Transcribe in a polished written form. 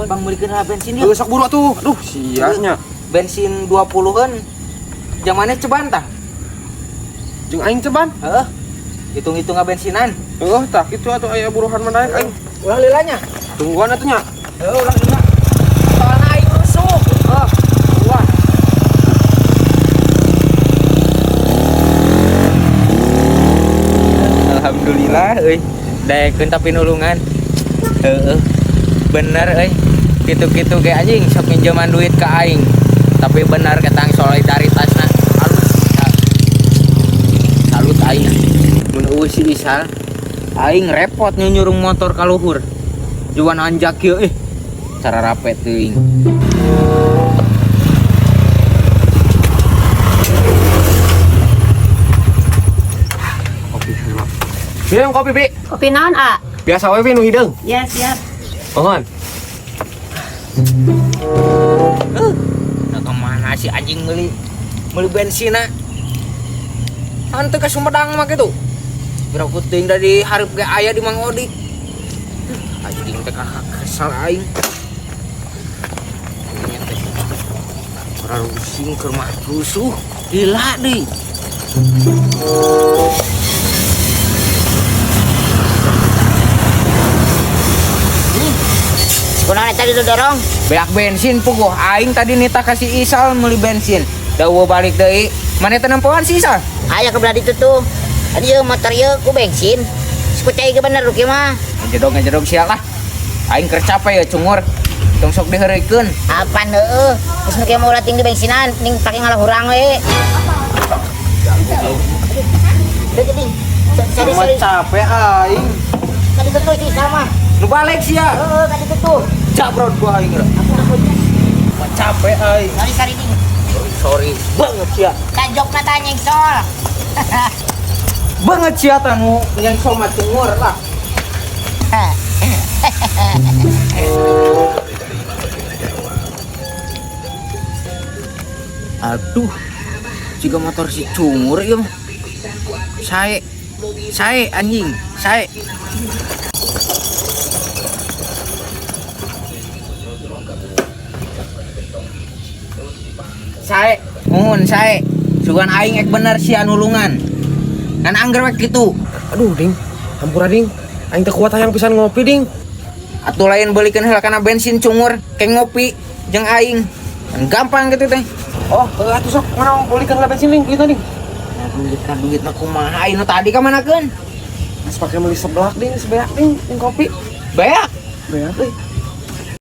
Bang meulikeun lah bensin yeuh. Heuh sok buru atuh. Aduh, sia nya. Bensin 20-an. Jamane ceban tah. Jeung aing ceban. Heeh. Hitung-hitung bensinan. Heuh, tah kitu atuh aya buruhan mah daek aing. Ulah lila nya. Tungguan atuh nya. Heuh, ulah lila. Soalna aing rusuh. Heuh, tungguan. Alhamdulillah euy. Daekeun tapi nulungan. Heeh. Bener euy. Kitu-kitu ge anjing sok minjeman duit ke aing. Tapi bener ketang solidaritasna halus. Salut aing. Mun eueuh si Isal, aing repot nyurung motor ka luhur. Juan anjak kieu ih. Cara rapet teuing. Kopi heula. Minum kopi, Bi. Kopi naon, A? Biasa we Bi nu hideung. Ya, siap. Mohon. Nah, kemana sih anjing beli bensin na? Hantu ke Sumedang mah gitu. Berapa teuing dari hareup ge aya di Mang Odi. Anjing teh kakak kesel aing. Ini teh. Ora rusing keur mah rusuh. Gila deui. Kunaon tadi didorong? Beak bensin puguh aing tadi nita kasih Isal meuli bensin. Da eueuh balik deui. Mane teh nempoan si Isal? Aya ke belah ditu tuh. Tadi ieu motor ieu ku bensin. Ku cai ge bener kieu mah. Ngejedog-ngejedog sia lah. Aing keur capek ya cungur. Tong sok diheureuykeun. Apaan heueuh? Geus nu kieu mah ulah ting di bensinan, ning pake ngalah urang we. Teu ding. Sorry, sorry. Capek aing. Tadi tuh sih sama. Nu balik sia. Heeh, tadi tuh. Jabrot gua aing geura. Mah capek aing. Sorry, sorry ding. Sorry banget sia. Kajokna tah nyengsol. Banget sia tah nu nyengsol mah cungur lah. Aduh, jika motor si cungur ieu mah. Sae. Sae anjing, sae. Sae, muhun sae. Sugan aing ek bener sia nulungan. Kan angger we kitu. Aduh, Ding. Hampura, Ding. Aing teu kuat hayang pisan ngopi, Ding. Atuh lain belikeun heula kana bensin cungur, ke ngopi jeung aing. Kan gampang gitu teh. Oh, heuh atuh sok mana belikeun heula bensin, Ding. Duitna, Ding. Duit kan duit mah kumaha aing nu tadi ka manakeun? Geus pake meuli seblak, Ding, sebeak, Ding, jeung kopi. Beak. Beak euy.